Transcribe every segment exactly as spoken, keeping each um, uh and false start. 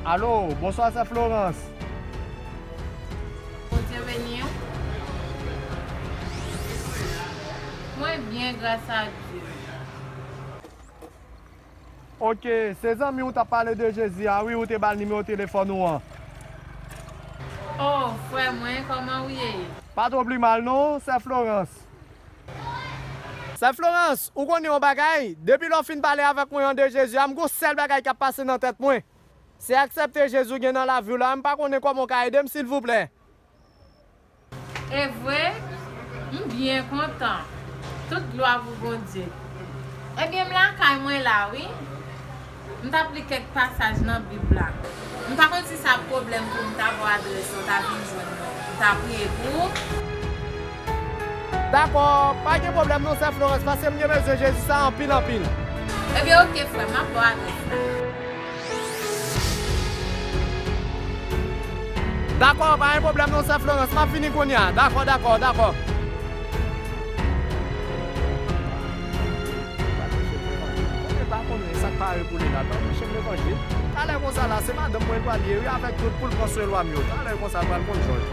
Alo, bonswa sè Florence. Bondye beni w. Mwen byen, gras a Dye. Ok, se zanmi w t ap pale de Jezi a, wi, ou te ba l nimewo telefòn ou an. Oh, frè mwen, kòman w ye? Pa twò pli mal non, sè Florence. Sè Florence, ou konnen yon bagay, depi lè w fin pale avèk mwen an de Jezi a, m gon sèl bagay k ap pase nan tèt mwen. Se aksepte Jezi w gen nan lavi w la, m pa konnen kòman w ka ede m silvouplè. E vre? M byen kontan. Tout glwa pou Bondye. Ebyen, m lakay mwen la, wi. M t ap li kèk pasaj nan Bib la. M pa konn si sa ap pwoblèm pou m ta ba w adrès la, w ta vin jwenn mwen. M ta priye pou ou. Dakò, pa gen pwoblèm non, sè Florence, paske m gen bezwen Jezi sa anpil, anpil. Ebyen, oke, frè, m ap ba w adrès la. Dakò, pa gen pwoblèm non, sè Florence, m ap vini kounye a. Dakò, dakò, dakò. Mwen pa konnen sa k pare pou li la, pa preche m levanjil. Talè konsa la, se madanm mwen l pral ye, wi, avèk tout poul pran swen lwa m yo. Talè konsa, l pral konn jòj.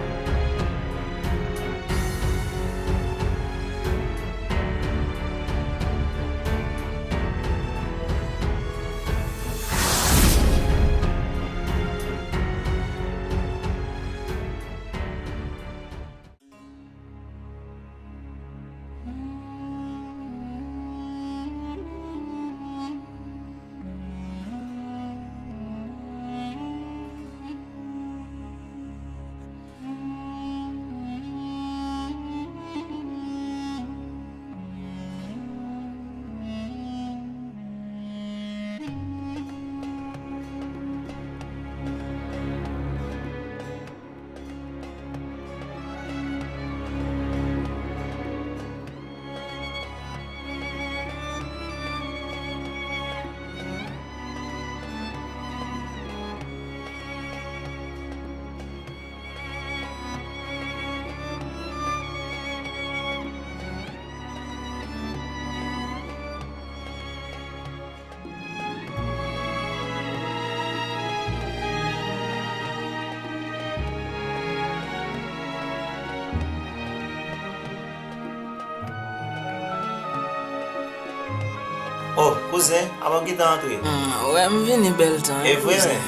Oh, kouzen, apa w gentan antre? Hmm, wè, m vini bèl tan, wi, kouzen. E vre, men.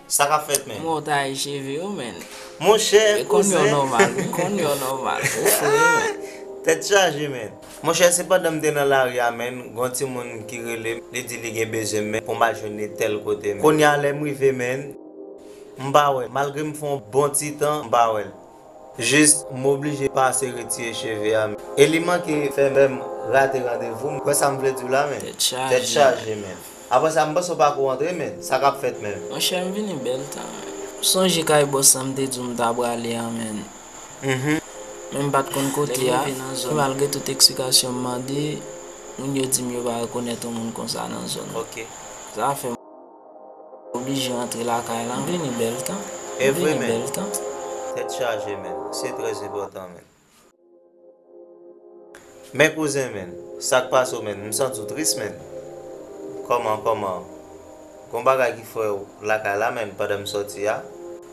Sa k ap fèt, men? M wè w taye cheve w, men. Monchè, kouzen. Konn yo nòmal, konn yo nòmal. Ou fre, men. Tèt chaje, men. Monchè, se pandan m te nan lari a, men, gon timoun ki rele m, li di li gen bezwen m, men pou m al jwenn li tèl kote, men. Kounye a, lè m rive, men, m pa wè l. Malgre m fè yon bon ti tan, m pa wè l. Jis, m oblije pase retire cheve a, men. E li manke fè m rate randevou m. Ou kwè sa m vle di w la, men? Tèt chaje. Tèt chaje, men. Apre sa, m panse w pako rantre, men. Sa k ap fèt, men? Monchè, m vini bèl tan, men. M sonje kay bòs la, m te di w m ta prale a, men. Mhm. Men m pa t konn kote a. Lè m rive nan zòn, malgre tout eksplikasyon m mande, moun yo di m yo pa rekonèt yon moun konsa nan zòn nan. Ok. Sa fè m oblije rantre lakay la. M vini bèl tan. E vre, men. M vini bèl tan. Tèt chaje, men. Se trè enpòtan, men. Men kouzen, men, sa k pase w, men? M santi w tris, men. Kòman, kòman? Gon bagay ki fè w lakay la, men, pandan m sòti a?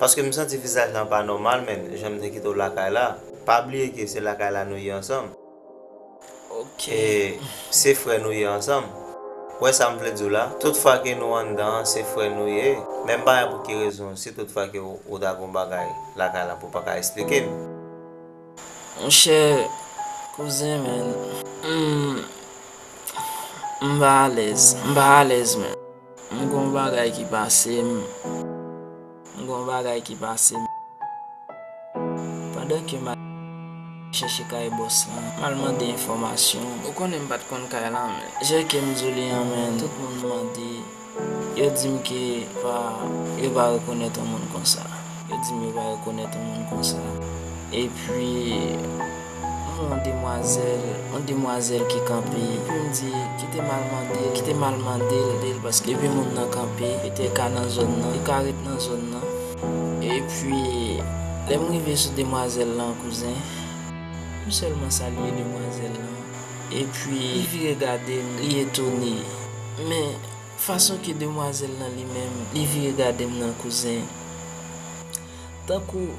Paske m santi vizaj lan pa nòmal, men, jan m te kite w lakay la. Pa bliye ke se lakay la nou ye ansanm. Ok. E se frè nou ye ansanm. Ou wè sa m vle di w la? Tout fwa ke nou anndan an, se frè nou ye. Men m pa wè pou ki rezon, si tout fwa ke w, ou ta gon bagay lakay la pou w pa ka esplike m. Monchè, kouzen, men, m, m pa alèz, m pa alèz, men. M gon bagay ki pase m. M gon bagay ki pase m. Pandan ke m al chèche kay bòs lan, m al mande enfòmasyon. Ou konnen m pa t konn kay lan, men. Jan ke m di w li an, men, tout moun mande. Yo di m ke pa, yo pa rekonèt yon moun konsa. Yo di m yo pa rekonèt yon moun konsa. Epi, m wè yon demwazèl, yon demwazèl ki kanpe. Epi m di, kite m al mande l, kite m al mande l, paske depi moun nan kanpe, petèt ka nan zòn nan, li ka ret nan zòn nan. Epi, lè m rive sou demwazèl lan, kouzen, m sèlman salye demwazèl lan. Epi, li vire gade m, li etone. Men, Fason ke demwazèl lan li menm, li vire gade m nan, kouzen. Tankou,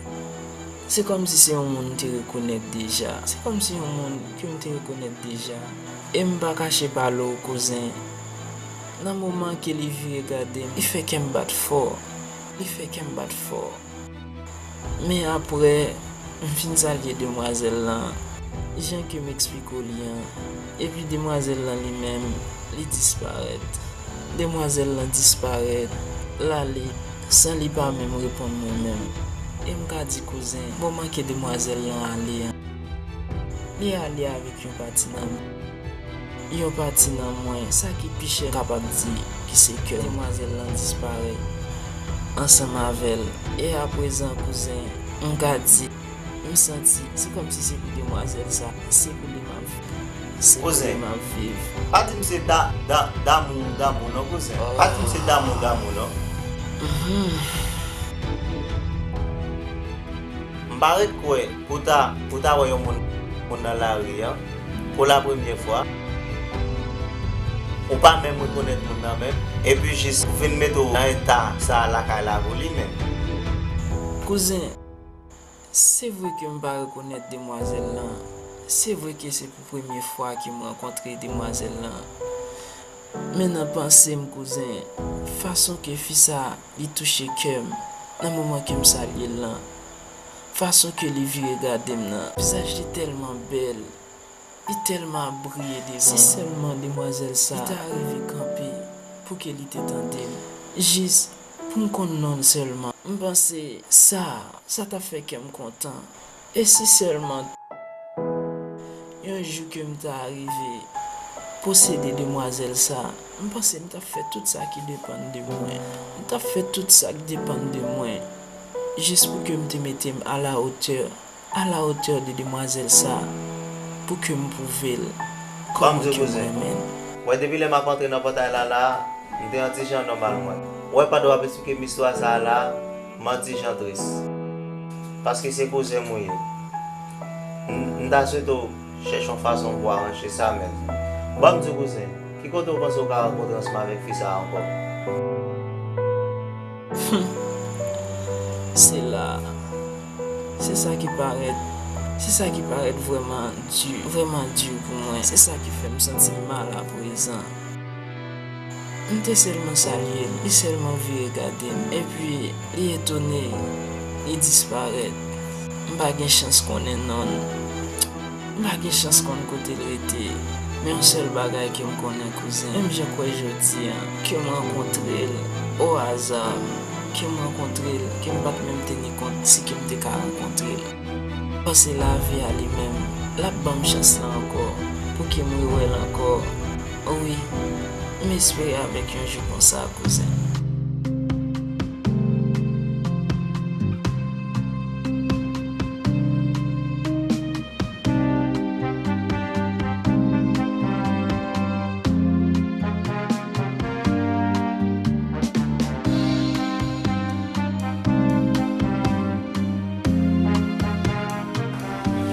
se kòmsi se yon moun m te rekonèt deja. Se kòmsi yon moun ke m te rekonèt deja. E m pa kache pale w, kouzen. Nan moman ke li vire gade m, li fè kè m bat fò. Li fè kè m bat fò. Men apre, m fin salye demwazèl lan, jan ke m eksplike w li an, epi demwazèl lan li menm, li disparèt. Demwazèl lan disparèt, l ale, san li pa menm reponn mwen menm. E m ka di, kouzen, moman ke demwazèl lan ale an, li ale avèk yon pati nan mwen. Yon pati nan mwen, sa ki pi chè, m kapab di ki se kè m. Demwazèl lan disparèt ansanm avè l. E aprezan, kouzen, m ka di, m santi, se kòmsi se pou demwazèl sa, se pou li m ap viv. Se pou li m ap viv. Kouzen, pa di m se da, da, damou, damou non, kouzen. Pa di m se damou, damou non. Mhm. M pa ret kwè pou ta, pou ta wè yon moun, moun nan lari an, pou la premyè fwa. Ou pa menm rekonèt moun nan menm, epi jis ou vin mete w nan eta sa a lakay la pou li menm. Kouzen, se vre ke m pa rekonèt demwazèl lan. Se vre ke se pou premye fwa ke m rankontre demwazèl lan. Men nan panse m, kouzen, fason ke fi sa a, li touche kè m nan moman ke m salye l lan, fason ke li vire gade m nan, vizaj li tèlman bèl, li tèlman ap briye devan m. Si sèlman demwazèl sa a, li ta rive kanpe pou ke li te tande m, jis pou m konn non l sèlman. M panse sa, sa t ap fè kè m kontan. E si sèlman yon jou ke m ta rive posede demwazèl sa, m panse m t ap fè tout sa ki depann de mwen. M t ap fè tout sa k depann de mwen, jis pou ke m te mete m à la hauteur, à la hauteur de demwazèl sa, pou ke m pwouve l kòman ke m renmen l. Wè, depi lè m ap antre nan pòtay la, la, m te yon ti jan nòmal mwen. Wè, pandan w ap eksplike m istwa sa a la, m yon ti jan tris. Paske se kouzen m ou ye. M, m ta swete w chèche yon fason pou w aranje sa, men. Ban m di w, kouzen, ki kote w panse w ka rankontre ansanm avèk fi sa a ankò? Se la. Se sa ki parèt, se sa ki parèt vrèman di, vrèman di pou mwen. Se sa ki fè m santi m mal aprezan. M te sèlman salye l, li sèlman vire gade m, epi li etone, li disparèt. M pa gen chans konnen non l. M pa gen chans konn kote l rete. Men yon sèl bagay ke m konnen, kouzen, menm jan kwè jodi a, ke m rankontre l o aza, ke m rankontre l, ke m pa t menm teni kont si ke m te ka rankontre l. Paske lavi a li menm, l ap ban m chans lan ankò, pou ke m rewè l ankò. Wi, m espere avèk yon jou konsa, kouzen.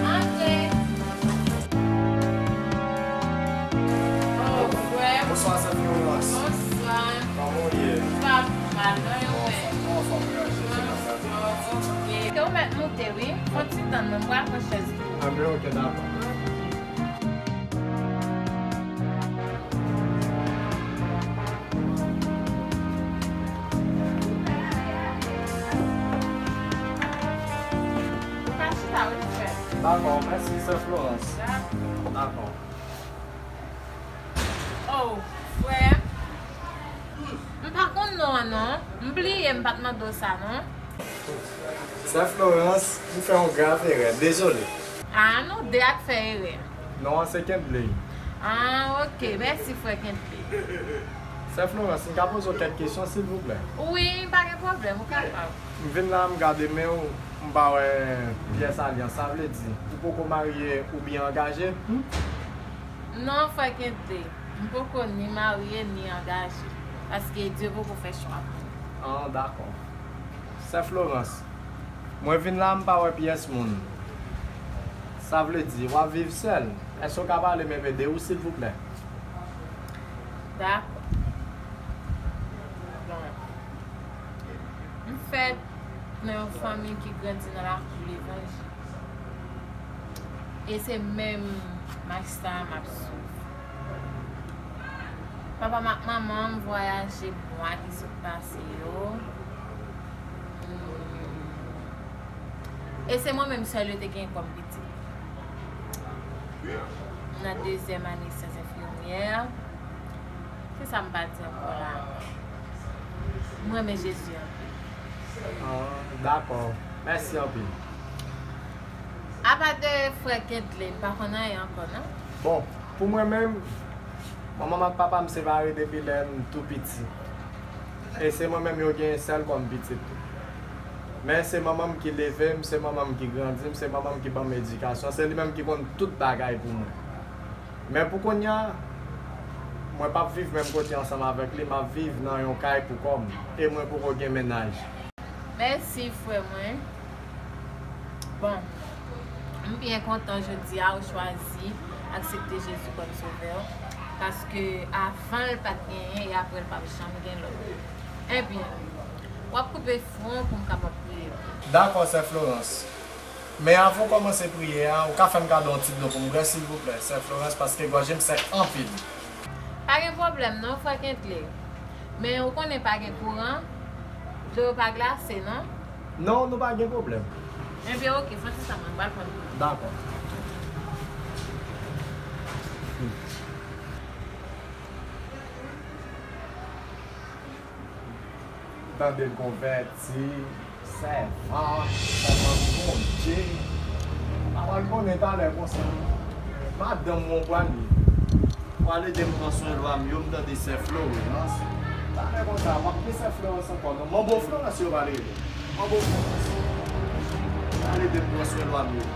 Antre. Oh, frè. Bonswa, sè Florence. Bonswa. Kòman w ye? M pa mal, non, e ou menm? Anfòm, anfòm, frè. Oh, ok. Ke ou mèt moute, wi. Fon ti tann mwen, m pral pran chèz pou ou. Ah, ben, ok, dakò. Ou ka chita, wi, frè. Dakò, mèsi, sè Florence. Dakò. Dakò. Oh, frè. M pa konn non an, non. M bliye, m pa t mande w sa, non. Sè Florence, ou fè yon grav erè. Dezole. Ah, nou de a k fè erè. Non an se Kentley. Ah, ok. Mèsi, frè Kentley. Sè Florence, m ka poze w kèk kesyon, silvouplè? Wi, pa gen pwoblèm, ou kapab. M vin la, m gade men w, m pa wè pyès alyans. Sa vle di, ou poko marye oubyen angaje? Hmm? Non, frè Kentley, m poko ni marye, ni angaje, paske Dye poko fè chwa pou mwen. Ah, dakò. Sè Florence, mwen vin la, m pa wè pyès moun. Sa vle di, w ap viv sèl. Èske w ka pale m enpe de ou, silvouplè? Dakò. Fèt nan yon fanmi ki grandi nan lakou levanjil. E se menm mach sa a m ap swiv. Papa m ak manman m vwayaje mwa ki sot pase yo. Hmm. E se mwen menm sèl yo te gen kòm pitit. M nan dezyèm ane syans enfimyè. Kisa m pa di ankò la? M renmen Jezi anpil. Ah, dakò. Mèsi anpil. Apa de frè Kentley, m pa konn anyen ankò, non? Bon, pou mwen menm, manman m ak papa m separe depi lè m tou piti. E se mwen menm yo genyen sèl kòm pitit. Men se manman m ki leve m, se manman m ki grandi m, se manman m ki ban m edikasyon, se li menm ki konn tout bagay pou mwen. Men pou kounye a, mwen p ap viv menm kote ansanm avèk li, m ap viv nan yon kay pou kò m, e mwen poko gen mennaj. Mèsi, frè mwen. Bon, m byen kontan jodi a ou chwazi aksepte Jezi kòm sovè w, paske avan l pa t genyen e apre l p ap janm gen lòt. Ebyen, w ap koupe fon pou m kapab priye pou ou. Dakò, sè Florence. Men avan w kòmanse priyè a, ou ka fè m kado yon ti dlo pou m bwè, silvouplè, sè Florence, paske gòje m sèk anpil. Pa gen pwoblèm non, frè Kentley. Men ou konnen pa gen kouran, dlo yo pa glase non. Non, nou pa gen pwoblèm. Ebyen, oke, fè sa, mwen pral pran dlo. Dakò. Tande l konvèti, sèvant, sèvant Bondye. A pral konnen talè konsa. Madanm mwen pral ye. Pral ede m pran swen lwa m yo, m tande sè Florence. Talè konsa, m ap gen sè Florence ankò non. Manbo Florence yo pral rele. Manbo Florence. Pral ede m pran swen lwa m yo.